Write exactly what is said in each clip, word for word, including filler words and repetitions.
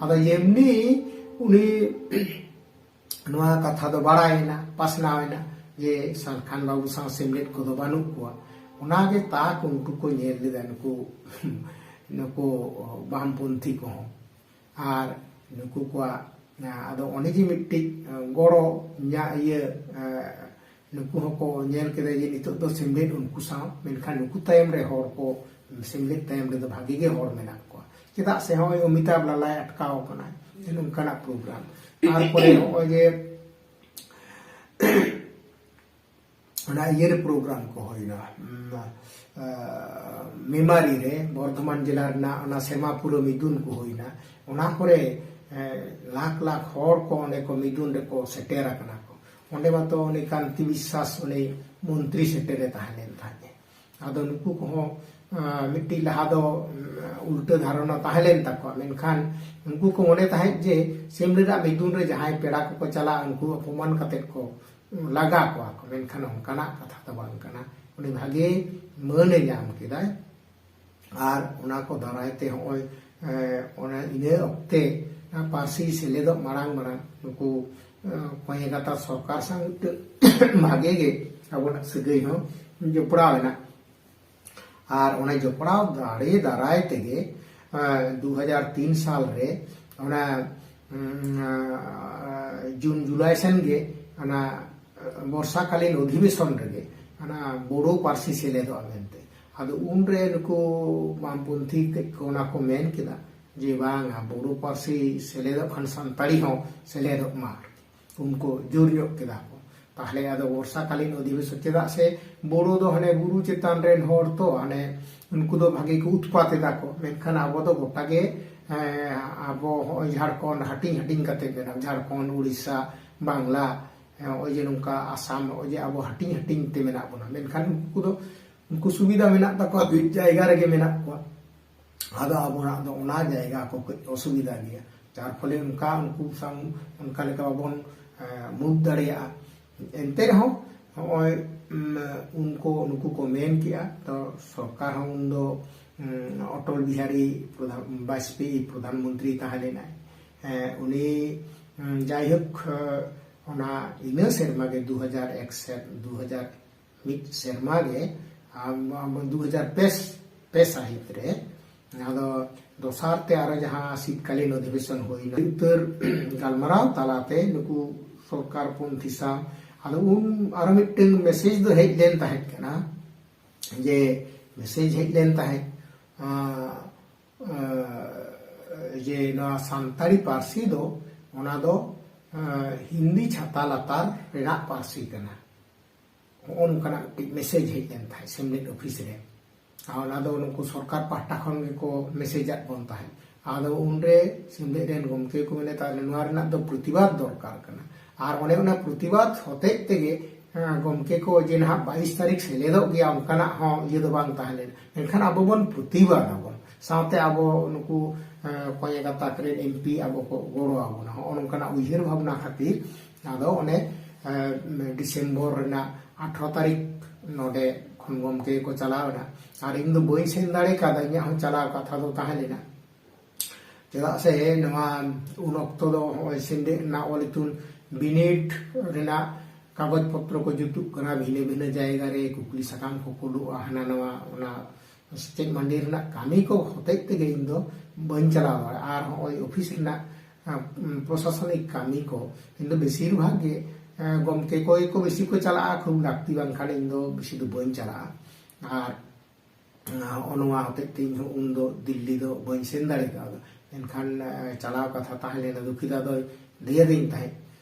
ᱟᱫᱚ ᱡᱮᱢᱱᱤ ᱩᱱᱤ ᱱᱚᱣᱟ ᱠᱟᱛᱷᱟ ᱫᱚ ᱵᱟᱲᱟᱭᱮᱱᱟ, ᱯᱟᱥᱱᱟᱣ ᱮᱱᱟ ᱡᱮ ᱥᱟᱞᱠᱷᱟᱱ ᱵᱟᱹᱵᱩ ᱥᱟᱶ ᱥᱮᱢᱞᱮᱫ ᱠᱚᱫᱚ ᱵᱟᱹᱱᱩᱜ ᱠᱚᱣᱟ, ᱚᱱᱟᱜᱮ ᱛᱟᱠ ᱩᱱᱠᱩ ᱠᱚ ᱧᱮᱞ ᱞᱮᱫᱟ, ᱱᱩᱠᱩ ᱱᱩᱠᱩ ᱵᱟᱢᱯᱚᱱᱛᱷᱤ ᱠᱚᱦᱚᱸ᱾ ᱟᱨ ᱱᱩᱠᱩ ᱠᱚᱣᱟᱜ ᱟᱫᱚ ᱚᱱᱮ ᱡᱮ ᱢᱤᱫᱴᱤᱡ ᱜᱚᱲᱚ ᱧᱟ- ᱤᱭᱟᱹ ᱱᱩᱠᱩ ᱦᱚᱸᱠᱚ ᱧᱮᱞ ᱠᱮᱫᱟ ᱡᱮ ᱱᱤᱛᱚᱜ ᱫᱚ ᱥᱮᱢᱞᱮᱫ ᱩᱱᱠᱩ ᱥᱟᱶ, ᱢᱮᱱᱠᱷᱟᱱ ᱱᱩᱠᱩ ᱛᱟᱭᱚᱢ ᱨᱮ ᱦᱚᱲ ᱠᱚ, ᱥᱮᱢᱞᱮᱫ ᱛᱟᱭᱚᱢ ᱨᱮᱫᱚ ᱵᱷᱟᱜᱮ ᱜᱮ ᱦᱚᱲ ᱢᱮᱱᱟᱜ ᱠᱚᱣᱟ᱾ ᱪᱮᱫᱟᱜ ᱥᱮ ᱦᱚᱸᱜᱼᱚᱭ ᱚᱢᱤᱛᱟᱵᱷ ᱞᱟᱞᱟᱭ ᱟᱴᱠᱟᱣ ᱠᱟᱱᱟᱭ ᱱᱚᱝᱠᱟᱱᱟᱜ ᱯᱨᱳᱜᱨᱟᱢ᱾ ᱛᱟᱨᱯᱚᱨᱮ ᱦᱚᱸᱜᱼᱚᱭ ᱡᱮ ᱚᱱᱟ ᱤᱭᱟᱹᱨᱮ ᱯᱨᱳᱜᱨᱟᱢ ᱠᱚ ᱦᱩᱭᱱᱟ, ᱩᱢ, ᱟ, ᱢᱮᱢᱟᱨᱤ ᱨᱮ, ᱵᱚᱨᱫᱷᱚᱢᱟᱱ ᱡᱮᱞᱟ ᱨᱮᱱᱟᱜ ᱚᱱᱟ ᱥᱮᱢᱟᱯᱩᱨᱟᱹ ᱢᱤᱫᱩᱱ ᱠᱚ ᱦᱩᱭᱱᱟ᱾ ᱚᱱᱟ ᱠᱚᱨᱮ ᱮ, ᱞᱟᱠᱷ ᱞᱟᱠᱷ ᱦᱚᱲ ᱠᱚ ᱚᱸᱰᱮ ᱠᱚ ᱢᱤᱫᱩᱱ ᱨᱮᱠᱚ ᱥᱮᱴᱮᱨ ᱟᱠᱟᱱᱟ ᱠᱚ᱾ ᱚᱸᱰᱮ ᱢᱟᱛᱚ ᱩᱱᱤ ᱠᱟᱱᱛᱤ ᱵᱤᱥᱥᱟᱥ ᱩᱱᱤ ᱢᱚᱱᱛᱨᱤ ᱥᱮᱴᱮᱨᱮ ᱛᱟᱦᱮᱸ ᱞᱮᱱ ᱛᱟᱦᱮᱸᱫ᱾ ᱟᱫᱚ ᱱᱩᱠᱩ ᱠᱚᱦᱚᱸ ᱟ, ᱢᱤᱫᱴᱤᱡ ᱞᱟᱦᱟ ᱫᱚ ᱩᱢ, ᱩᱞᱴᱟᱹ ᱫᱷᱟᱨᱚᱱᱟ ᱛᱟᱦᱮᱸ ᱞᱮᱱ ᱛᱟᱠᱚᱣᱟ, ᱢᱮᱱᱠᱷᱟᱱ ᱩᱱᱠᱩ ᱠᱚ ᱢᱚᱱᱮ ᱛᱟᱦᱮᱸᱫ ᱡᱮ ᱥᱮᱢᱞᱮᱫ ᱟᱜ ᱢᱤᱫᱩᱱ ᱨᱮ ᱡᱟᱦᱟᱸᱭ ᱯᱮᱲᱟ ᱠᱚᱠᱚ ᱪᱟᱞᱟᱜᱼᱟ ᱩᱱᱠᱩ ᱚᱯᱚᱢᱟᱱ ᱠᱟᱛᱮᱫ ᱠᱚ ᱞᱟᱜᱟ ᱠᱚᱣᱟ ᱠᱚ, ᱢᱮᱱᱠᱷᱟᱱ ᱚᱱᱠᱟᱱᱟᱜ ᱠᱟᱛᱷᱟ ᱫᱚ ᱵᱟᱝ ᱠᱟᱱᱟ᱾ ᱩᱱᱤ ᱵᱷᱟᱜᱮ ᱢᱟᱹᱱᱮ ᱧᱟᱢ ᱠᱮᱫᱟᱭ᱾ ᱟᱨ ᱚᱱᱟ ᱠᱚ ᱫᱟᱨᱟᱭ ᱛᱮ ᱦᱚᱸᱜᱼᱚᱭ, ᱮ, ᱚᱱᱟ ᱤᱱᱟᱹ ᱚᱠᱛᱮ ᱯᱟᱹᱨᱥᱤ ᱥᱮᱞᱮᱫᱚᱜ ᱢᱟᱲᱟᱝ ᱢᱟᱲᱟᱝ ᱱᱩᱠᱩ, ᱮ, ᱠᱚᱧᱮ ᱜᱟᱛᱟᱠ ᱥᱚᱨᱠᱟᱨ ᱥᱟᱶ ᱢᱤᱫᱴᱟᱝ ᱵᱷᱟᱜᱮ ᱜᱮ ᱟᱵᱚᱱᱟᱜ ᱥᱟᱹᱜᱟᱹᱭ ᱦᱚᱸ ᱡᱚᱯᱲᱟᱣ ᱮᱱᱟ᱾ ᱟᱨ ᱚᱱᱟ ᱡᱚᱯᱲᱟᱣ ᱫᱟᱲᱮ ᱫᱟᱨᱟᱭ ᱛᱮᱜᱮ, ᱮ, ᱫᱩ ᱦᱟᱡᱟᱨ ᱛᱤᱱ ᱥᱟᱞ ᱨᱮ ᱚᱱᱟ, ᱩᱢ, ᱮ, ᱡᱩᱱ ᱡᱩᱞᱟᱭ ᱥᱮᱱ ᱜᱮ ᱚᱱᱟ, ᱮ, ᱵᱚᱨᱥᱟᱠᱟᱞᱤᱱ ᱚᱫᱷᱤᱵᱮᱥᱚᱱ ᱨᱮᱜᱮ ᱚᱱᱟ ᱵᱳᱰᱳ ᱯᱟᱹᱨᱥᱤ ᱥᱮᱞᱮᱫᱚᱜᱼᱟ ᱢᱮᱱᱛᱮ᱾ ᱟᱫᱚ ᱩᱱᱨᱮ ᱱᱩᱠᱩ ᱵᱟᱢᱯᱚᱱᱛᱷᱤ ᱠᱟᱹᱡ ᱠᱚ ᱚᱱᱟ ᱠᱚ ᱢᱮᱱ ᱠᱮᱫᱟ ᱡᱮ ᱵᱟᱝᱟ, ᱵᱳᱰᱳ ᱯᱟᱹᱨᱥᱤ ᱥᱮᱞᱮᱫᱚᱜ ᱠᱷᱟᱱ ᱥᱟᱱᱛᱟᱲᱤ ᱦᱚᱸ ᱥᱮᱞᱮᱫᱚᱜ ᱢᱟ᱾ ᱩᱱᱠᱩ ᱡᱳᱨ ᱧᱚᱜ ᱠᱮᱫᱟ ᱠᱚ᱾ ᱛᱟᱦᱞᱮ ᱟᱫᱚ ᱵᱚᱨᱥᱟᱠᱟᱞᱤᱱ ᱚᱫᱷᱤᱵᱮᱥᱚᱱ, ᱪᱮᱫᱟᱜ ᱥᱮ ᱵᱳᱰᱳ ᱫᱚ ᱦᱟᱱᱮ ᱵᱩᱨᱩ ᱪᱮᱛᱟᱱ ᱨᱮᱱ ᱦᱚᱲ ᱛᱚ, ᱦᱟᱱᱮ ᱩᱱᱠᱩ ᱫᱚ ᱵᱷᱟᱜᱮ ᱠᱚ ᱩᱛᱯᱟᱛ ᱮᱫᱟ ᱠᱚ, ᱢᱮᱱᱠᱷᱟᱱ ᱟᱵᱚ ᱫᱚ ᱜᱚᱴᱟ ᱜᱮ, ᱮᱸ, ᱟᱵᱚ ᱦᱚᱸᱜᱼᱚᱭ ᱡᱷᱟᱲᱠᱷᱚᱸᱰ ᱦᱟᱹᱴᱤᱧ ᱦᱟᱹᱴᱤᱧ ᱠᱟᱛᱮ ᱢᱮᱱᱟᱜ, ᱡᱷᱟᱲᱠᱷᱚᱸᱰ, ᱩᱲᱤᱥᱥᱟ, ᱵᱟᱝᱞᱟ, ᱦᱮᱸ, ᱱᱚᱜᱼᱚᱭ ᱡᱮ ᱱᱚᱝᱠᱟ ᱟᱥᱟᱢ, ᱱᱚᱜᱼᱚᱭ ᱡᱮ ᱟᱵᱚ ᱦᱟᱹᱴᱤᱧ ᱦᱟᱹᱴᱤᱧ ᱛᱮ ᱢᱮᱱᱟᱜ ᱵᱚᱱᱟ, ᱢᱮᱱᱠᱷᱟᱱ ᱩᱱᱠᱩ ᱫᱚ, ᱩᱱᱠᱩ ᱥᱩᱵᱤᱫᱷᱟ ᱢᱮᱱᱟᱜ ᱛᱟᱠᱚᱣᱟ, ᱢᱤᱫ ᱡᱟᱭᱜᱟ ᱨᱮᱜᱮ ᱢᱮᱱᱟᱜ ᱠᱚᱣᱟ᱾ ᱟᱫᱚ ᱟᱵᱚᱱᱟᱜ ᱫᱚ ᱚᱱᱟ ᱡᱟᱭᱜᱟ ᱠᱚ ᱠᱟᱹᱡ ᱚᱥᱩᱵᱤᱫᱷᱟ ᱜᱮᱭᱟ, ᱡᱟᱨ ᱯᱷᱚᱞᱮ ᱚᱱᱠᱟ ᱩᱱᱠᱩ ᱥᱟᱶ ᱚᱱᱠᱟ ᱞᱮᱠᱟ ᱵᱟᱵᱚᱱ, ᱮ, move ᱫᱟᱲᱮᱭᱟᱜᱼᱟ᱾ ᱮᱱᱛᱮ ᱨᱮᱦᱚᱸ ᱱᱚᱜᱼᱚᱭ, ᱩᱢ, ᱩᱱᱠᱩ, ᱱᱩᱠᱩ ᱠᱚ ᱢᱮᱱ ᱠᱮᱜᱼᱟ, ᱛᱚ ᱥᱚᱨᱠᱟᱨ ᱦᱚᱸ ᱩᱱᱫᱚ ᱩᱸ, ᱚᱴᱚᱞ ᱵᱤᱦᱟᱨᱤ ᱯᱨᱚᱫᱷᱟᱱ, ᱵᱟᱡᱽᱯᱮᱭᱤ ᱯᱨᱚᱫᱷᱟᱱ ᱢᱚᱱᱛᱨᱤ ᱛᱟᱦᱮᱸ ᱞᱮᱱᱟᱭ᱾ ᱮᱸ, ᱩᱱᱤ, ᱩᱸ, ᱡᱟᱭᱦᱳᱠ, ᱮᱸ, ᱚᱱᱟ ᱤᱱᱟᱹ ᱥᱮᱨᱢᱟ ᱜᱮ ᱫᱩ ᱦᱟᱡᱟᱨ ᱮᱠ ᱥᱮᱫ, ᱫᱩ ᱦᱟᱡᱟᱨ ᱢᱤᱫ ᱥᱮᱨᱢᱟ ᱜᱮ, ᱟᱢ, ᱟᱢ, ᱫᱩ ᱦᱟᱡᱟᱨ ᱯᱮ, ᱯᱮ ᱥᱟᱹᱦᱤᱛ ᱨᱮ, ᱟᱫᱚ ᱫᱚᱥᱟᱨ ᱛᱮ ᱟᱨᱚ ᱡᱟᱦᱟᱸ ᱥᱤᱛᱠᱟᱞᱤᱱ ᱚᱫᱷᱤᱵᱮᱥᱚᱱ ᱦᱩᱭᱱᱟ, ᱩᱛᱟᱹᱨ ᱜᱟᱞᱢᱟᱨᱟᱣ ᱛᱟᱞᱟᱛᱮ ᱱᱩᱠᱩ ᱥᱚᱨᱠᱟᱨ ᱯᱚᱱᱛᱷᱤ ᱥᱟᱶ, ᱟᱫᱚ ᱩᱱ ᱟᱨᱚ ᱢᱤᱫᱴᱟᱝ ᱢᱮᱥᱮᱡᱽ ᱫᱚ ᱦᱮᱡ ᱞᱮᱱ ᱛᱟᱦᱮᱸᱫ ᱠᱟᱱᱟ, ᱡᱮ ᱢᱮᱥᱮᱡᱽ ᱦᱮᱡ ᱞᱮᱱ ᱛᱟᱦᱮᱸᱫ, ᱟᱸ, ᱟᱸ, ᱡᱮ ᱱᱚᱣᱟ ᱥᱟᱱᱛᱟᱲᱤ ᱯᱟᱹᱨᱥᱤ ᱫᱚ, ᱚᱱᱟ ᱫᱚ, ᱟᱸ, ᱦᱤᱱᱫᱤ ᱪᱷᱟᱛᱟ ᱞᱟᱛᱟᱨ ᱨᱮᱱᱟᱜ ᱯᱟᱹᱨᱥᱤ ᱠᱟᱱᱟ᱾ ᱦᱚᱸᱜᱼᱚ ᱱᱚᱝᱠᱟᱱᱟᱜ ᱢᱤᱫᱴᱤᱡ ᱢᱮᱥᱮᱡᱽ ᱦᱮᱡ ᱞᱮᱱ ᱛᱟᱦᱮᱸᱫ ᱥᱮᱢᱞᱮᱫ ᱚᱯᱷᱤᱥ ᱨᱮ᱾ ᱟᱨ ᱚᱱᱟ ᱫᱚ ᱱᱩᱠᱩ ᱥᱚᱨᱠᱟᱨ ᱯᱟᱦᱴᱟ ᱠᱷᱚᱱ ᱜᱮᱠᱚ ᱢᱮᱥᱮᱡᱟᱫ ᱵᱚᱱ ᱛᱟᱦᱮᱸᱫ᱾ ᱟᱫᱚ ᱩᱱᱨᱮ ᱥᱮᱢᱞᱮᱫ ᱨᱮᱱ ᱜᱚᱢᱠᱮ ᱠᱚ ᱢᱮᱱᱮᱫ, "ᱛᱟᱦᱞᱮ ᱱᱚᱣᱟ ᱨᱮᱱᱟᱜ ᱫᱚ ᱯᱨᱚᱛᱤᱵᱟᱫ ᱫᱚᱨᱠᱟᱨ ᱠᱟᱱᱟ᱾" ᱟᱨ ᱚᱱᱮ ᱚᱱᱟ ᱯᱨᱚᱛᱤᱵᱟᱫ ᱦᱚᱛᱮᱡ ᱛᱮᱜᱮ, ᱦᱮᱸ, ᱜᱚᱢᱠᱮ ᱠᱚ ᱡᱮ ᱱᱟᱦᱟᱜ ᱵᱟᱭᱤᱥ ᱛᱟᱹᱨᱤᱠᱷ ᱥᱮᱞᱮᱫᱚᱜ ᱜᱮᱭᱟ, ᱚᱱᱠᱟᱱᱟᱜ ᱦᱚᱸ ᱤᱭᱟᱹ ᱫᱚ ᱵᱟᱝ ᱛᱟᱦᱮᱸ ᱞᱮᱱᱟ᱾ ᱢᱮᱱᱠᱷᱟᱱ ᱟᱵᱚ ᱵᱚᱱ ᱯᱨᱚᱛᱤᱵᱟᱫ ᱟᱵᱚᱱ, ᱥᱟᱶᱛᱮ ᱟᱵᱚ ᱱᱩᱠᱩ, ᱦᱮᱸ, ᱠᱚᱧᱮ ᱜᱟᱛᱟᱠ ᱨᱮᱱ ᱮᱢᱯᱤ ᱟᱵᱚ ᱠᱚ ᱜᱚᱲᱚ ᱟᱵᱚᱱᱟ᱾ ᱦᱚᱸᱜᱼᱚ ᱱᱚᱝᱠᱟᱱᱟᱜ ᱩᱭᱦᱟᱹᱨ ᱵᱷᱟᱵᱽᱱᱟ ᱠᱷᱟᱹᱛᱤᱨ ᱟᱫᱚ ᱚᱱᱮ, ᱦᱮᱸ, ᱰᱤᱥᱮᱢᱵᱚᱨ ᱨᱮᱱᱟᱜ ᱟᱴᱷᱨᱚ ᱛᱟᱹᱨᱤᱠᱷ ᱱᱚᱰᱮ ᱠᱷᱚᱱ ᱜᱚᱢᱠᱮ ᱠᱚ ᱪᱟᱞᱟᱣ ᱮᱱᱟ᱾ ᱟᱨ ᱤᱧ ᱫᱚ ᱵᱟᱹᱧ ᱥᱮᱱ ᱫᱟᱲᱮ ᱠᱟᱣᱫᱟ, ᱤᱧᱟᱹᱜ ᱦᱚᱸ ᱪᱟᱞᱟᱣ ᱠᱟᱛᱷᱟ ᱫᱚ ᱛᱟᱦᱮᱸ ᱞᱮᱱᱟ᱾ ᱪᱮᱫᱟᱜ ᱥᱮ ᱱᱚᱣᱟ ᱩᱱ ᱚᱠᱛᱚ ᱫᱚ ᱦᱚᱸᱜᱼᱚᱭ ᱥᱮᱢᱞᱮᱫ ᱨᱮᱱᱟᱜ ᱚᱞ ᱤᱛᱩᱱ ᱵᱤᱱᱤᱰ ᱨᱮᱱᱟᱜ ᱠᱟᱜᱚᱡᱽ ᱯᱚᱛᱨᱚ ᱠᱚ ᱡᱩᱛᱩᱜ ᱠᱟᱱᱟ, ᱵᱷᱤᱱᱟᱹ ᱵᱷᱤᱱᱟᱹ ᱡᱟᱭᱜᱟ ᱨᱮ ᱠᱩᱠᱞᱤ ᱥᱟᱠᱟᱢ ᱠᱚ ᱠᱩᱞᱩᱜᱼᱟ, ᱦᱟᱱᱟ ᱱᱟᱣᱟ, ᱚᱱᱟ ᱥᱮᱪᱮᱫ ᱢᱟᱹᱰᱤ ᱨᱮᱱᱟᱜ ᱠᱟᱹᱢᱤ ᱠᱚ ᱦᱚᱛᱮᱡ ᱛᱮᱜᱮ ᱤᱧ ᱫᱚ ᱵᱟᱹᱧ ᱪᱟᱞᱟᱣ ᱫᱟᱲᱮᱭᱟᱜᱼᱟ᱾ ᱟᱨ ᱦᱚᱸᱜᱼᱚᱭ ᱚᱯᱷᱤᱥ ᱨᱮᱱᱟᱜ, ᱟᱸ, ᱯᱨᱚᱥᱟᱥᱚᱱᱤᱠ ᱠᱟᱹᱢᱤ ᱠᱚ, ᱤᱧ ᱫᱚ ᱵᱮᱥᱤᱨ ᱵᱷᱟᱜᱽ ᱜᱮ, ᱟᱸ, ᱜᱚᱢᱠᱮ ᱠᱚᱜᱮ ᱠᱚ ᱵᱮᱥᱤ ᱠᱚ ᱪᱟᱞᱟᱜᱼᱟ, ᱠᱷᱩᱵ ᱞᱟᱹᱠᱛᱤ ᱵᱟᱝᱠᱷᱟᱱ ᱤᱧ ᱫᱚ ᱵᱮᱥᱤ ᱫᱚ ᱵᱟᱹᱧ ᱪᱟᱞᱟᱜᱼᱟ᱾ ᱟᱨ ᱱᱚᱜᱼᱚ ᱱᱚᱣᱟ ᱦᱚᱛᱮᱡ ᱛᱮ ᱤᱧ ᱦᱚᱸ ᱩᱱᱫᱚ ᱫᱤᱞᱞᱤ ᱫᱚ ᱵᱟᱹᱧ ᱥᱮᱱ ᱫᱟᱲᱮ ᱠᱟᱣᱫᱟ᱾ ᱢᱮᱱᱠᱷᱟᱱ, ᱮ, ᱪᱟᱞᱟᱣ ᱠᱟᱛᱷᱟ ᱛᱟᱦᱮᱸ ᱞᱮᱱᱟ, ᱫᱩᱠᱷᱤ ᱫᱟ ᱫᱚᱭ ᱞᱟᱹᱭ ᱟᱹᱫᱤᱧ ᱛᱟᱦᱮᱸᱫ,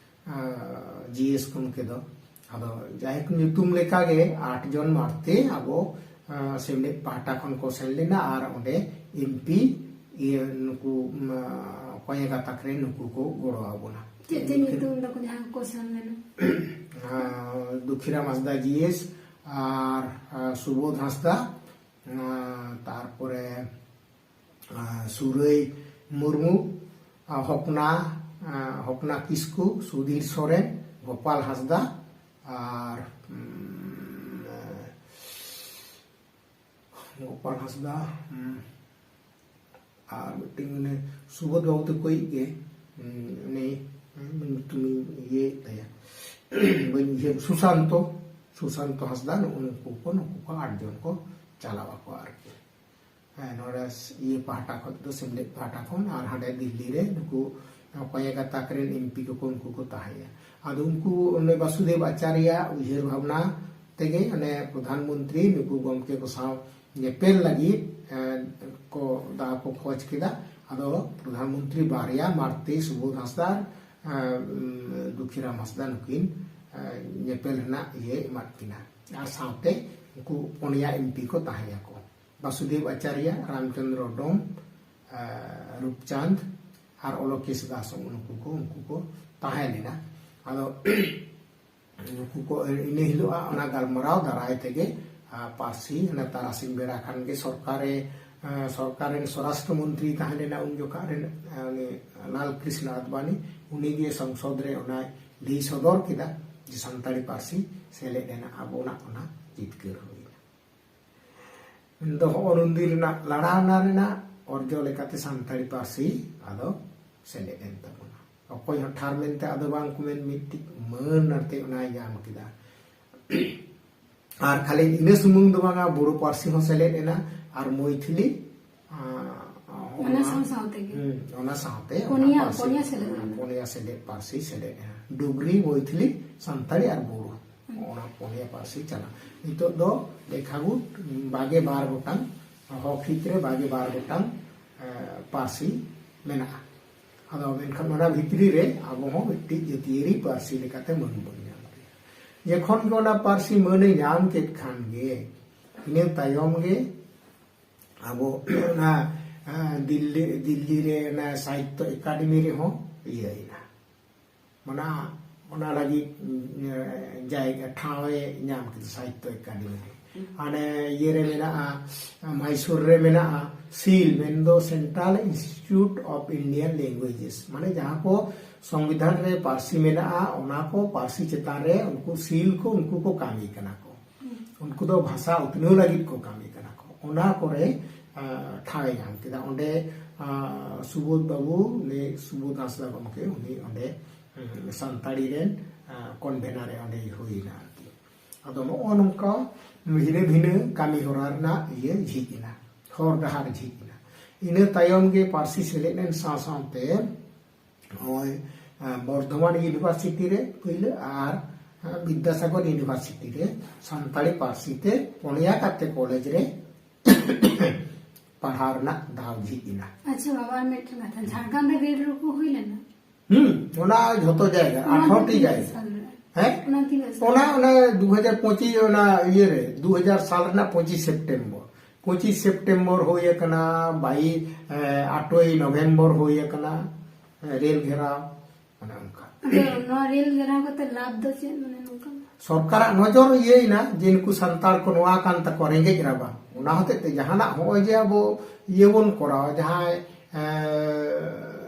ᱮ, ᱡᱤ ᱮᱥ ᱜᱚᱢᱠᱮ ᱫᱚ᱾ ᱟᱫᱚ ᱡᱟᱭᱦᱳᱠ, ᱧᱩᱛᱩᱢ ᱞᱮᱠᱟᱜᱮ ᱟᱴ ᱡᱚᱱ ᱢᱟᱲᱛᱮ ᱟᱵᱚ, ᱮ, ᱥᱮᱢᱞᱮᱫ ᱯᱟᱦᱴᱟ ᱠᱷᱚᱱ ᱠᱚ ᱥᱮᱱ ᱞᱮᱱᱟ ᱟᱨ ᱚᱸᱰᱮ ᱮᱢᱯᱤ, ᱤᱭᱟᱹ, ᱱᱩᱠᱩ, ᱢᱟ, ᱠᱚᱧᱮ ᱜᱟᱛᱟᱠ ᱨᱮ ᱱᱩᱠᱩ ᱠᱚ ᱜᱚᱲᱚ ᱟᱵᱚᱱᱟ᱾ ᱪᱮᱫ ᱪᱮᱫ ᱧᱩᱛᱩᱢ ᱛᱟᱠᱚ ᱡᱟᱦᱟᱸ ᱠᱚ ᱥᱮᱱ ᱞᱮᱱᱟ? ᱮ, ᱫᱩᱠᱷᱤᱨᱟᱢ ᱦᱟᱸᱥᱫᱟ ᱡᱤ ᱮᱥ ᱟᱨ, ᱮ, ᱥᱩᱵᱳᱫᱷ ᱦᱟᱸᱥᱫᱟ, ᱟᱨ ᱛᱟᱨᱯᱚᱨᱮ, ᱟᱨ ᱥᱩᱨᱟᱹᱭ ᱢᱩᱨᱢᱩ, ᱟᱨ ᱦᱚᱯᱱᱟ, ᱟᱨ ᱦᱚᱯᱱᱟ ᱠᱤᱥᱠᱩ, ᱥᱩᱫᱷᱤᱨ ᱥᱚᱨᱮᱱ, ᱜᱳᱯᱟᱞ ᱦᱟᱸᱥᱫᱟ, ᱟᱨ, ᱩᱢ, ᱜᱳᱯᱟᱞ ᱦᱟᱸᱥᱫᱟ, ᱦᱩᱸ, ᱟᱨ ᱢᱤᱫᱴᱮᱱ ᱩᱱᱤ ᱥᱩᱵᱳᱫᱷ ᱵᱟᱹᱵᱩ ᱛᱟᱠᱚᱭᱤᱡ ᱜᱮ, ᱦᱩᱸ, ᱩᱱᱤ, ᱦᱩᱸ, ᱧᱩᱛᱩᱢᱤᱧ ᱤᱭᱟᱹᱭᱮᱫ ᱛᱟᱭᱟ, ᱵᱟᱹᱧ ᱩᱭᱦᱟᱹᱨ, ᱥᱩᱥᱟᱱᱛᱚ, ᱥᱩᱥᱟᱱᱛᱚ ᱦᱟᱸᱥᱫᱟ, ᱱᱩᱜᱼᱩ ᱱᱩᱠᱩ ᱠᱚ, ᱱᱩᱠᱩ ᱠᱚ ᱟᱴ ᱡᱚᱱ ᱠᱚ ᱪᱟᱞᱟᱣ ᱟᱠᱚ ᱟᱨᱠᱤ᱾ ᱦᱮᱸ, ᱱᱚᱰᱮ ᱤᱭᱟᱹ ᱯᱟᱦᱴᱟ ᱠᱷᱚᱱ ᱫᱚ, ᱥᱮᱢᱞᱮᱫ ᱯᱟᱦᱴᱟ ᱠᱷᱚᱱ, ᱟᱨ ᱦᱟᱸᱰᱮ ᱫᱤᱞᱞᱤ ᱨᱮ ᱱᱩᱠᱩ ᱠᱚᱭᱮ ᱜᱟᱛᱟᱠ ᱨᱮᱱ ᱮᱢᱯᱤ ᱠᱚᱠᱚ, ᱩᱱᱠᱩ ᱠᱚ ᱛᱟᱦᱮᱸᱭᱟ᱾ ᱟᱫᱚ ᱩᱱᱠᱩ ᱚᱱᱮ ᱵᱟᱥᱩᱫᱮᱵ ᱟᱪᱟᱨᱭᱟ ᱩᱭᱦᱟᱹᱨ ᱵᱷᱟᱵᱽᱱᱟ ᱛᱮᱜᱮ ᱚᱱᱮ ᱯᱨᱚᱫᱷᱟᱱ ᱢᱚᱱᱛᱨᱤ ᱱᱩᱠᱩ ᱜᱚᱢᱠᱮ ᱠᱚ ᱥᱟᱶ ᱧᱮᱯᱮᱞ ᱞᱟᱹᱜᱤᱫ, ᱮᱸ, ᱠᱚ ᱫᱟᱣ ᱠᱚ ᱠᱷᱚᱡᱽ ᱠᱮᱫᱟ᱾ ᱟᱫᱚ ᱯᱨᱚᱫᱷᱟᱱ ᱢᱚᱱᱛᱨᱤ ᱵᱟᱨᱭᱟ, ᱢᱟᱨᱛᱤ ᱥᱩᱵᱳᱫᱷ ᱦᱟᱸᱥᱫᱟ ᱟᱨ, ᱮᱸ, ᱫᱩᱠᱷᱤᱨᱟᱢ ᱦᱟᱸᱥᱫᱟ ᱱᱩᱠᱤᱱ, ᱮᱸ, ᱧᱮᱯᱮᱞ ᱨᱮᱱᱟᱜ ᱤᱭᱟᱹ ᱮᱢᱟᱫ ᱠᱤᱱᱟ᱾ ᱟᱨ ᱥᱟᱶᱛᱮ ᱩᱱᱠᱩ ᱯᱩᱱᱭᱟ ᱮᱢᱯᱤ ᱠᱚ ᱛᱟᱦᱮᱸᱭᱟᱠᱚ, ᱵᱟᱥᱩᱫᱮᱵ ᱟᱪᱟᱨᱭᱟ, ᱨᱟᱢᱪᱚᱸᱫᱽᱨᱚ ᱰᱳᱢ, ᱮᱸ, ᱨᱩᱯᱪᱟᱸᱫᱽ ᱟᱨ ᱚᱞᱚᱠᱮᱥ ᱫᱟᱥ, ᱱᱩᱠᱩ ᱠᱚ, ᱩᱱᱠᱩ ᱠᱚ ᱛᱟᱦᱮᱸ ᱞᱮᱱᱟ᱾ ᱟᱫᱚ ᱱᱩᱠᱩ ᱠᱚ ᱤᱱᱟᱹ ᱦᱤᱞᱳᱜ ᱚᱱᱟ ᱜᱟᱞᱢᱟᱨᱟᱣ ᱫᱟᱨᱟᱭ ᱛᱮᱜᱮ, ᱟ, ᱯᱟᱹᱨᱥᱤ, ᱚᱱᱟ ᱛᱟᱨᱟᱥᱤᱧ ᱵᱮᱲᱟ ᱠᱷᱟᱱ ᱜᱮ ᱥᱚᱨᱠᱟᱨᱮ, ᱟ, ᱥᱚᱨᱠᱟᱨ ᱨᱮᱱ ᱥᱚᱨᱟᱥᱴᱨᱚ ᱢᱚᱱᱛᱨᱤ ᱛᱟᱦᱮᱸ ᱞᱮᱱᱟ ᱩᱱ ᱡᱚᱠᱷᱟᱜ ᱨᱮᱱ, ᱟ, ᱩᱱᱤ ᱞᱟᱞ ᱠᱨᱤᱥᱱᱚ ᱟᱫᱵᱟᱱᱤ, ᱩᱱᱤᱜᱮ ᱥᱚᱝᱥᱚᱫ ᱨᱮ ᱚᱱᱟᱭ ᱞᱟᱹᱭ ᱥᱚᱫᱚᱨ ᱠᱮᱫᱟ ᱡᱮ ᱥᱟᱱᱛᱟᱲᱤ ᱯᱟᱹᱨᱥᱤ ᱥᱮᱞᱮᱫ ᱮᱱᱟ, ᱟᱵᱚᱱᱟᱜ ᱚᱱᱟ ᱡᱤᱛᱠᱟᱹᱨ ᱦᱩᱭᱱᱟ᱾ ᱢᱮᱱᱫᱚ ᱦᱚᱸᱜᱼᱚ ᱱᱩᱱᱫᱤᱱ ᱨᱮᱱᱟᱜ ᱞᱟᱲᱟᱣᱱᱟ ᱨᱮᱱᱟᱜ ᱚᱨᱡᱚ ᱞᱮᱠᱟᱛᱮ ᱥᱟᱱᱛᱟᱲᱤ ᱯᱟᱹᱨᱥᱤ ᱟᱫᱚ ᱥᱮᱞᱮᱫ ᱮᱱ ᱛᱟᱵᱚᱱᱟ᱾ ᱚᱠᱚᱭ ᱦᱚᱸ ᱴᱷᱟᱨ ᱢᱮᱱᱛᱮ ᱟᱫᱚ ᱵᱟᱝ ᱠᱚ ᱢᱮᱱ, ᱢᱤᱫᱴᱤᱡ ᱢᱟᱹᱱ ᱟᱨᱛᱮ ᱚᱱᱟᱭ ᱧᱟᱢ ᱠᱮᱫᱟ᱾ ᱟᱨ ᱠᱷᱟᱹᱞᱤ ᱤᱱᱟᱹ ᱥᱩᱢᱩᱝ ᱫᱚ ᱵᱟᱝᱟ, ᱵᱳᱰᱳ ᱯᱟᱹᱨᱥᱤ ᱦᱚᱸ ᱥᱮᱞᱮᱫ ᱮᱱᱟ, ᱟᱨ ᱢᱚᱭᱛᱷᱤᱞᱤ, ᱟᱸ, ᱚᱱᱟ ᱥᱟᱶ ᱥᱟᱶ ᱛᱮᱜᱮ᱾ ᱦᱩᱸ, ᱚᱱᱟ ᱥᱟᱶᱛᱮ ᱚᱱᱟ ᱯᱩᱱᱭᱟ, ᱯᱟᱹᱨᱥᱤ, ᱯᱩᱱᱭᱟ ᱥᱮᱞᱮᱫ ᱮᱱᱟ᱾ ᱯᱩᱱᱭᱟ ᱥᱮᱞᱮᱫ ᱯᱟᱹᱨᱥᱤ ᱥᱮᱞᱮᱫ ᱮᱱᱟ, ᱰᱩᱜᱽᱨᱤ, ᱢᱚᱭᱛᱷᱤᱞᱤ, ᱥᱟᱱᱛᱟᱲᱤ ᱟᱨ ᱵᱳᱰᱳ᱾ ᱦᱩᱸ᱾ ᱚᱱᱟ ᱯᱩᱱᱭᱟ ᱯᱟᱹᱨᱥᱤ ᱪᱟᱞᱟᱜ᱾ ᱱᱤᱛᱚᱜ ᱫᱚ ᱞᱮᱠᱷᱟ ᱜᱩᱴ ᱵᱟᱜᱮ ᱵᱟᱨ ᱜᱚᱴᱟᱝ, ᱦᱚᱠ ᱦᱤᱛ ᱨᱮ ᱵᱟᱜᱮ ᱵᱟᱨ ᱜᱚᱴᱟᱝ, ᱮ, ᱯᱟᱹᱨᱥᱤ ᱢᱮᱱᱟᱜᱼᱟ᱾ ᱟᱫᱚ ᱢᱮᱱᱠᱷᱟᱱ ᱚᱱᱟ ᱵᱷᱤᱛᱨᱤ ᱨᱮ ᱟᱵᱚ ᱦᱚᱸ ᱢᱤᱫᱴᱤᱡ ᱡᱟᱹᱛᱤᱭᱟᱹᱨᱤ ᱯᱟᱹᱨᱥᱤ ᱞᱮᱠᱟᱛᱮ ᱢᱟᱹᱱ ᱵᱚᱱ ᱧᱟᱢ ᱠᱮᱫᱟ᱾ ᱡᱚᱠᱷᱚᱱ ᱜᱮ ᱚᱱᱟ ᱯᱟᱹᱨᱥᱤ ᱢᱟᱹᱱᱮ ᱧᱟᱢ ᱠᱮᱫ ᱠᱷᱟᱱ ᱜᱮ, ᱤᱱᱟᱹ ᱛᱟᱭᱚᱢ ᱜᱮ ᱟᱵᱚ ᱚᱱᱟ, ᱟ, ᱫᱤᱞᱞᱤ, ᱫᱤᱞᱞᱤ ᱨᱮ ᱚᱱᱟ ᱥᱟᱦᱤᱛᱛᱚ ᱮᱠᱟᱰᱮᱢᱤ ᱨᱮᱦᱚᱸ ᱤᱭᱟᱹᱭᱮᱱᱟ᱾ ᱚᱱᱟ, ᱚᱱᱟ ᱞᱟᱹᱜᱤᱫ, ᱮ, ᱡᱟᱭᱜᱟ, ᱴᱷᱟᱶ ᱮ ᱧᱟᱢ ᱠᱮᱫᱟ ᱥᱟᱦᱤᱛᱛᱚ ᱮᱠᱟᱰᱮᱢᱤ ᱨᱮ᱾ ᱦᱟᱱᱮ ᱤᱭᱟᱹ ᱨᱮ ᱢᱮᱱᱟᱜᱼᱟ, ᱢᱟᱭᱥᱳᱨ ᱨᱮ ᱢᱮᱱᱟᱜᱼᱟ, ᱥᱤᱞ, ᱢᱮᱱᱫᱚ Central Institute of Indian Languages, ᱢᱟᱱᱮ ᱡᱟᱦᱟᱸ ᱠᱚ ᱥᱚᱝᱵᱤᱫᱷᱟᱱ ᱨᱮ ᱯᱟᱹᱨᱥᱤ ᱢᱮᱱᱟᱜᱼᱟ, ᱚᱱᱟ ᱠᱚ ᱯᱟᱹᱨᱥᱤ ᱪᱮᱛᱟᱱ ᱨᱮ ᱩᱱᱠᱩ ᱥᱤᱞ ᱠᱚ, ᱩᱱᱠᱩ ᱠᱚ ᱠᱟᱹᱢᱤ ᱠᱟᱱᱟ ᱠᱚ᱾ ᱩᱱᱠᱩ ᱫᱚ ᱵᱷᱟᱥᱟ ᱩᱛᱱᱟᱹᱣ ᱞᱟᱹᱜᱤᱫ ᱠᱚ ᱠᱟᱹᱢᱤ ᱠᱟᱱᱟ ᱠᱚ᱾ ᱚᱱᱟ ᱠᱚᱨᱮ ᱟᱸ, ᱴᱷᱟᱶ ᱮ ᱧᱟᱢ ᱠᱮᱫᱟ᱾ ᱚᱸᱰᱮ ᱟᱸ, ᱥᱩᱵᱳᱫᱷ ᱵᱟᱹᱵᱩ, ᱩᱱᱤ ᱥᱩᱵᱳᱫᱷ ᱦᱟᱸᱥᱫᱟ ᱜᱚᱢᱠᱮ, ᱩᱱᱤ ᱚᱸᱰᱮ ᱩᱸ, ᱥᱟᱱᱛᱟᱲᱤ ᱨᱮᱱ ᱟᱸ, ᱠᱚᱱᱵᱷᱮᱱᱟᱨ ᱮ ᱚᱸᱰᱮ ᱦᱩᱭᱱᱟ ᱟᱨᱠᱤ᱾ ᱟᱫᱚ ᱱᱚᱜᱼᱚ ᱱᱚᱝᱠᱟ ᱵᱷᱤᱱᱟᱹ ᱵᱷᱤᱱᱟᱹ ᱠᱟᱹᱢᱤ ᱦᱚᱨᱟ ᱨᱮᱱᱟᱜ ᱤᱭᱟᱹ ᱡᱷᱤᱡ ᱮᱱᱟ, ᱦᱚᱨ ᱰᱟᱦᱟᱨ ᱡᱷᱤᱡ ᱮᱱᱟ᱾ ᱤᱱᱟᱹ ᱛᱟᱭᱚᱢ ᱜᱮ ᱯᱟᱹᱨᱥᱤ ᱥᱮᱞᱮᱫ ᱮᱱ ᱥᱟᱶ ᱥᱟᱶᱛᱮ ᱱᱚᱜᱼᱚᱭ, ᱟᱸ, ᱵᱚᱨᱫᱷᱚᱢᱟᱱ ᱤᱭᱩᱱᱤᱵᱷᱟᱨᱥᱤᱴᱤ ᱨᱮ ᱯᱳᱭᱞᱳ ᱟᱨ, ᱟᱸ, ᱵᱤᱫᱽᱫᱟᱥᱟᱜᱚᱨ ᱤᱭᱩᱱᱤᱵᱷᱟᱨᱥᱤᱴᱤ ᱨᱮ ᱥᱟᱱᱛᱟᱲᱤ ᱯᱟᱹᱨᱥᱤ ᱛᱮ ᱯᱩᱱᱭᱟ ᱠᱟᱛᱮ ᱠᱚᱞᱮᱡᱽ ᱨᱮ ᱯᱟᱲᱦᱟᱣ ᱨᱮᱱᱟᱜ ᱫᱟᱣ ᱡᱷᱤᱡ ᱮᱱᱟ᱾ ᱟᱪᱪᱷᱟ ᱵᱟᱵᱟ, ᱟᱨ ᱢᱤᱫᱴᱮᱱ ᱠᱟᱛᱷᱟ, ᱡᱷᱟᱲᱜᱨᱟᱢ ᱨᱮ ᱨᱮᱞ ᱨᱩᱠᱩ ᱦᱩᱭ ᱞᱮᱱᱟ? ᱦᱩᱸ, ᱚᱱᱟ ᱡᱷᱚᱛᱚ ᱡᱟᱭᱜᱟ, ᱚᱱᱟ ᱫᱚ ᱟᱴᱷᱨᱚ ᱴᱤ ᱛᱤᱱᱟᱹᱜ ᱡᱟᱭᱜᱟ᱾ ᱥᱟᱞ ᱨᱮ? ᱦᱮᱸ? ᱚᱱᱟ ᱛᱤᱱᱟᱹᱜ ᱥᱟᱞ ᱚᱱᱟ, ᱨᱮ? ᱚᱱᱟ ᱫᱩ ᱦᱟᱡᱟᱨ ᱯᱚᱸᱪᱤᱥ, ᱚᱱᱟ ᱤᱭᱟᱹ ᱨᱮ, ᱫᱩ ᱦᱟᱡᱟᱨ ᱥᱟᱞ ᱨᱮᱱᱟᱜ ᱯᱚᱸᱪᱤᱥ ᱥᱮᱯᱴᱮᱢᱵᱚᱨ᱾ ᱯᱚᱸᱪᱤᱥ ᱥᱮᱯᱴᱮᱢᱵᱚᱨ ᱦᱩᱭ ᱟᱠᱟᱱᱟ, ᱵᱟᱭᱤᱥ, ᱮ, ᱟᱴᱷᱨᱚᱭ ᱱᱚᱵᱷᱮᱢᱵᱚᱨ ᱦᱩᱭ ᱟᱠᱟᱱᱟ, ᱮ, ᱨᱮᱞ ᱜᱷᱮᱨᱟᱣ, ᱚᱱᱮ ᱚᱱᱠᱟ᱾ ᱟᱫᱚ ᱱᱚᱣᱟ ᱨᱮᱞ ᱜᱷᱮᱨᱟᱣ ᱠᱟᱛᱮ ᱞᱟᱵᱷ ᱫᱚ ᱪᱮᱫ, ᱢᱟᱱᱮ ᱱᱚᱝᱠᱟ? ᱥᱚᱨᱠᱟᱨᱟᱜ ᱱᱚᱡᱚᱨ ᱤᱭᱟᱹᱭᱮᱱᱟ ᱡᱮ ᱱᱩᱠᱩ ᱥᱟᱱᱛᱟᱲ ᱠᱚ ᱱᱚᱣᱟ ᱠᱟᱱ ᱛᱟᱠᱚᱣᱟ ᱨᱮᱸᱜᱮᱡ ᱨᱟᱵᱟᱝ, ᱚᱱᱟ ᱦᱚᱛᱮᱡ ᱛᱮ ᱡᱟᱦᱟᱱᱟᱜ ᱦᱚᱸᱜᱼᱚᱭ ᱡᱮ ᱟᱵᱚ ᱤᱭᱟᱹ ᱵᱚᱱ ᱠᱚᱨᱟᱣᱟ, ᱡᱟᱦᱟᱸᱭ, ᱮ,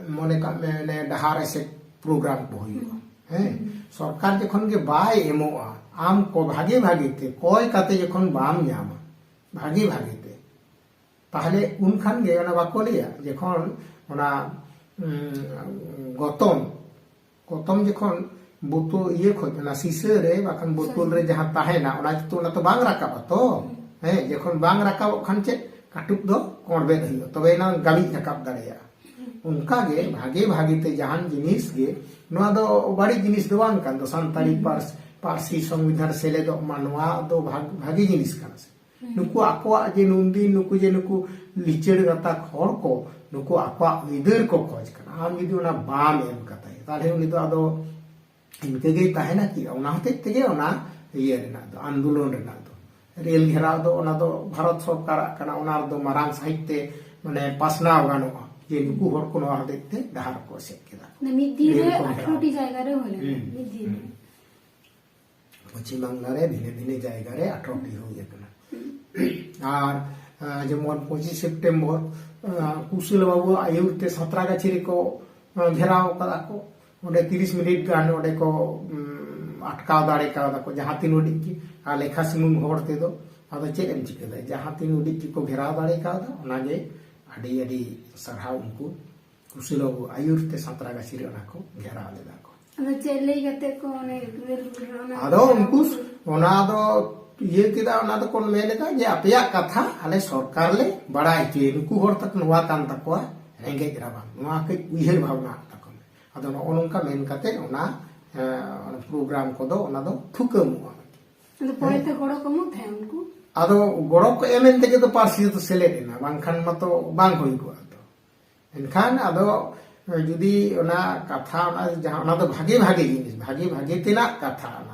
ᱢᱚᱱᱮ ᱠᱟᱜ ᱢᱮ ᱚᱱᱮ ᱰᱟᱦᱟᱨ ᱮᱥᱮᱫ ᱯᱨᱳᱜᱨᱟᱢ ᱠᱚ ᱦᱩᱭᱩᱜᱼᱟ, ᱦᱮᱸ, ᱥᱚᱨᱠᱟᱨ ᱡᱚᱠᱷᱚᱱ ᱜᱮ ᱵᱟᱭ ᱮᱢᱚᱜᱼᱟ, ᱟᱢ ᱠᱚ ᱵᱷᱟᱜᱮ ᱵᱷᱟᱜᱮ ᱛᱮ ᱠᱚᱭ ᱠᱟᱛᱮ ᱡᱚᱠᱷᱚᱱ ᱵᱟᱢ ᱧᱟᱢᱟ ᱵᱷᱟᱜᱮ ᱵᱷᱟᱜᱮ ᱛᱮ, ᱛᱟᱦᱞᱮ ᱩᱱ ᱠᱷᱟᱱ ᱜᱮ ᱚᱱᱟ ᱵᱟᱠᱚ ᱞᱟᱹᱭᱟ, ᱡᱚᱠᱷᱚᱱ ᱚᱱᱟ, ᱩᱸ, ᱜᱚᱛᱚᱢ, ᱜᱚᱛᱚᱢ ᱡᱚᱠᱷᱚᱱ ᱵᱳᱛᱳᱞ ᱤᱭᱟᱹ ᱠᱷᱚᱡ, ᱚᱱᱟ ᱥᱤᱥᱟᱹ ᱨᱮ ᱵᱟᱠᱷᱟᱱ ᱵᱳᱛᱳᱞ ᱨᱮ ᱡᱟᱦᱟᱸ ᱛᱟᱦᱮᱱᱟ, ᱚᱱᱟ ᱛᱚ, ᱚᱱᱟ ᱛᱚ ᱵᱟᱝ ᱨᱟᱠᱟᱵᱼᱟ ᱛᱚ᱾ ᱦᱮᱸ, ᱡᱚᱠᱷᱚᱱ ᱵᱟᱝ ᱨᱟᱠᱟᱵᱚᱜ ᱠᱷᱟᱱ ᱪᱮᱫ, ᱠᱟᱹᱴᱩᱵ ᱫᱚ ᱠᱚᱬᱵᱮᱫ ᱦᱩᱭᱩᱜᱼᱟ, ᱛᱚᱵᱮ ᱮᱱᱟᱝ ᱜᱟᱢᱤᱡ ᱨᱟᱠᱟᱵ ᱫᱟᱲᱮᱭᱟᱜᱼᱟ᱾ ᱚᱱᱠᱟ ᱜᱮ ᱵᱷᱟᱜᱮ ᱵᱷᱟᱜᱮ ᱛᱮ ᱡᱟᱦᱟᱱ ᱡᱤᱱᱤᱥ ᱜᱮ, ᱱᱚᱣᱟ ᱫᱚ ᱵᱟᱹᱲᱤᱡ ᱡᱤᱱᱤᱥ ᱫᱚ ᱵᱟᱝ ᱠᱟᱱ ᱫᱚ, ᱥᱟᱱᱛᱟᱲᱤ ᱯᱟᱹᱨᱥ-, ᱯᱟᱹᱨᱥᱤ ᱥᱚᱝᱵᱤᱫᱷᱟᱱ ᱥᱮᱞᱮᱫᱚᱜ ᱢᱟ, ᱱᱚᱣᱟ ᱫᱚ ᱵᱷᱟᱜ-, ᱵᱷᱟᱜᱮ ᱡᱤᱱᱤᱥ ᱠᱟᱱᱟ ᱥᱮ᱾ ᱱᱩᱠᱩ ᱟᱠᱚᱣᱟᱜ ᱡᱮ ᱱᱩᱱᱫᱤᱱ ᱱᱩᱠᱩ ᱡᱮ ᱱᱩᱠᱩ ᱞᱤᱪᱟᱹᱲ ᱜᱟᱛᱟᱠ ᱦᱚᱲ ᱠᱚ, ᱱᱩᱠᱩ ᱟᱠᱚᱣᱟᱜ ᱟᱹᱭᱫᱟᱹᱨ ᱠᱚ ᱠᱷᱚᱡᱽ ᱠᱟᱱᱟ᱾ ᱟᱢ ᱡᱩᱫᱤ ᱚᱱᱟ ᱵᱟᱢ ᱮᱢ ᱠᱟᱛᱟᱭᱟ, ᱛᱟᱦᱞᱮ ᱩᱱᱤ ᱫᱚ ᱟᱫᱚ ᱤᱱᱠᱟᱹ ᱜᱮᱭ ᱛᱟᱦᱮᱱᱟ ᱠᱤ? ᱚᱱᱟ ᱦᱚᱛᱮᱡ ᱛᱮᱜᱮ ᱚᱱᱟ ᱤᱭᱟᱹ ᱨᱮᱱᱟᱜ ᱫᱚ, ᱟᱱᱫᱳᱞᱚᱱ ᱨᱮᱱᱟᱜ ᱫᱚ, ᱨᱮᱞ ᱜᱷᱮᱨᱟᱣ ᱫᱚ ᱚᱱᱟ ᱫᱚ ᱵᱷᱟᱨᱚᱛ ᱥᱚᱨᱠᱟᱨᱟᱜ ᱠᱟᱱᱟ, ᱚᱱᱟ ᱨᱮᱫᱚ ᱢᱟᱨᱟᱝ ᱥᱟᱹᱦᱤᱡ ᱛᱮ ᱢᱟᱱᱮ ᱯᱟᱥᱱᱟᱣ ᱜᱟᱱᱚᱜᱼᱟ ᱡᱮ ᱱᱩᱠᱩ ᱦᱚᱲ ᱠᱚ ᱱᱚᱣᱟ ᱦᱚᱛᱮᱡ ᱛᱮ ᱰᱟᱦᱟᱨ ᱠᱚ ᱮᱥᱮᱫ ᱠᱮᱫᱟ᱾ ᱢᱟᱱᱮ ᱢᱤᱫ ᱫᱤᱱ ᱨᱮ ᱨᱮᱞ ᱠᱚ ᱜᱷᱮᱨᱟᱣ᱾ ᱟᱴᱷᱨᱚ ᱴᱤ ᱡᱟᱭᱜᱟ ᱨᱮ ᱦᱩᱭ ᱞᱮᱱᱟ, ᱦᱩᱸ, ᱢᱤᱫ ᱫᱤᱱ ᱨᱮ᱾ ᱦᱩᱸ᱾ ᱯᱚᱪᱷᱤᱢ ᱵᱟᱝᱞᱟ ᱨᱮ ᱵᱷᱤᱱᱟᱹ ᱵᱷᱤᱱᱟᱹ ᱡᱟᱭᱜᱟ ᱨᱮ ᱟᱴᱷᱨᱚ ᱴᱤ ᱦᱩᱭ ᱟᱠᱟᱱᱟ᱾ ᱟᱨ, ᱟᱸ, ᱡᱮᱢᱚᱱ ᱯᱚᱸᱪᱤᱥ ᱥᱮᱯᱴᱮᱢᱵᱚᱨ, ᱟᱸ, ᱠᱩᱥᱟᱹᱞ ᱵᱟᱵᱩᱣᱟᱜ ᱟᱹᱭᱩᱨ ᱛᱮ ᱥᱟᱛᱨᱟᱜᱟᱪᱷᱤ ᱨᱮᱠᱚ, ᱟᱸ, ᱜᱷᱮᱨᱟᱣ ᱟᱠᱟᱫᱟ ᱠᱚ᱾ ᱚᱸᱰᱮ ᱛᱤᱨᱤᱥ ᱢᱤᱱᱤᱴ ᱜᱟᱱ ᱚᱸᱰᱮ ᱠᱚ, ᱩᱸ, ᱟᱴᱠᱟᱣ ᱫᱟᱲᱮ ᱠᱟᱣᱫᱟ ᱠᱚ, ᱡᱟᱦᱟᱸ ᱛᱤᱱ ᱩᱰᱤᱡ ᱜᱮ᱾ ᱟᱨ ᱞᱮᱠᱷᱟ ᱥᱩᱢᱩᱝ ᱦᱚᱲ ᱛᱮᱫᱚ, ᱟᱫᱚ ᱪᱮᱫ ᱮᱢ ᱪᱤᱠᱟᱹ ᱫᱟᱲᱮᱭᱟᱜᱼᱟ? ᱡᱟᱦᱟᱸ ᱛᱤᱱ ᱩᱰᱤᱡ ᱜᱮᱠᱚ ᱜᱷᱮᱨᱟᱣ ᱫᱟᱲᱮ ᱠᱟᱣᱫᱟ, ᱚᱱᱟᱜᱮ ᱟᱹᱰᱤ ᱟᱹᱰᱤ ᱥᱟᱨᱦᱟᱣ ᱩᱱᱠᱩ ᱠᱩᱥᱤᱞᱚᱵ ᱟᱹᱭᱩᱨ ᱛᱮ ᱥᱟᱸᱛᱨᱟᱜᱟᱪᱷᱤ ᱨᱮ ᱚᱱᱟ ᱠᱚ ᱜᱷᱮᱨᱟᱣ ᱞᱮᱫᱟ ᱠᱚ᱾ ᱟᱫᱚ ᱪᱮᱫ ᱞᱟᱹᱭ ᱠᱟᱛᱮ ᱠᱚ ᱚᱱᱮ ᱜᱤᱫᱟᱹᱨ ᱯᱤᱫᱟᱹᱨ ᱚᱱᱟ ᱟᱫᱚ ᱩᱱᱠᱩ ᱚᱱᱟ ᱫᱚ ᱤᱭᱟᱹ ᱠᱮᱫᱟ, ᱚᱱᱟ ᱫᱚᱠᱚ ᱢᱮᱱ ᱮᱫᱟ ᱡᱮ ᱟᱯᱮᱭᱟᱜ ᱠᱟᱛᱷᱟ ᱟᱞᱮ ᱥᱚᱨᱠᱟᱨ ᱞᱮ ᱵᱟᱲᱟᱭ ᱦᱚᱪᱚᱭᱮᱫ, ᱱᱩᱠᱩ ᱦᱚᱲ ᱛᱟᱠᱚ ᱱᱚᱣᱟ ᱠᱟᱱ ᱛᱟᱠᱚᱣᱟ ᱨᱮᱸᱜᱮᱡ ᱨᱟᱵᱟᱝ, ᱱᱚᱣᱟ ᱠᱟᱹᱡ ᱩᱭᱦᱟᱹᱨ ᱵᱷᱟᱵᱽᱱᱟ ᱛᱟᱠᱚ ᱢᱮ᱾ ᱟᱫᱚ ᱱᱚᱜᱼᱚ ᱱᱚᱝᱠᱟ ᱢᱮᱱ ᱠᱟᱛᱮ ᱚᱱᱟ ᱮ, ᱚᱱᱟ ᱯᱨᱳᱜᱨᱟᱢ ᱠᱚᱫᱚ ᱚᱱᱟ ᱫᱚ ᱛᱷᱩᱠᱟᱹᱢᱚᱜᱼᱟ᱾ ᱟᱫᱚ ᱯᱚᱨᱮᱛᱮ ᱜᱚᱲᱚ ᱠᱚ ᱮᱢᱚᱜ ᱛᱟᱦᱮᱸᱫ ᱩᱱᱠᱩ? ᱟᱫᱚ ᱜᱚᱲᱚ ᱠᱚ ᱮᱢ ᱮᱱ ᱛᱮᱜᱮ ᱛᱚ ᱯᱟᱹᱨᱥᱤ ᱫᱚ ᱥᱮᱞᱮᱫ ᱮᱱᱟ, ᱵᱟᱝᱠᱷᱟᱱ ᱢᱟᱛᱚ ᱵᱟᱝ ᱦᱩᱭ ᱠᱚᱜᱼᱟ ᱛᱚ᱾ ᱮᱱᱠᱷᱟᱱ ᱟᱫᱚ ᱡᱩᱫᱤ ᱚᱱᱟ ᱠᱟᱛᱷᱟ ᱚᱱᱟ ᱡᱟᱦᱟᱸ ᱚᱱᱟ ᱫᱚ ᱵᱷᱟᱜᱮ ᱵᱷᱟᱜᱮ ᱡᱤᱱᱤᱥ, ᱵᱷᱟᱜᱮ ᱵᱷᱟᱜᱮ ᱛᱮᱱᱟᱜ ᱠᱟᱛᱷᱟ ᱚᱱᱟ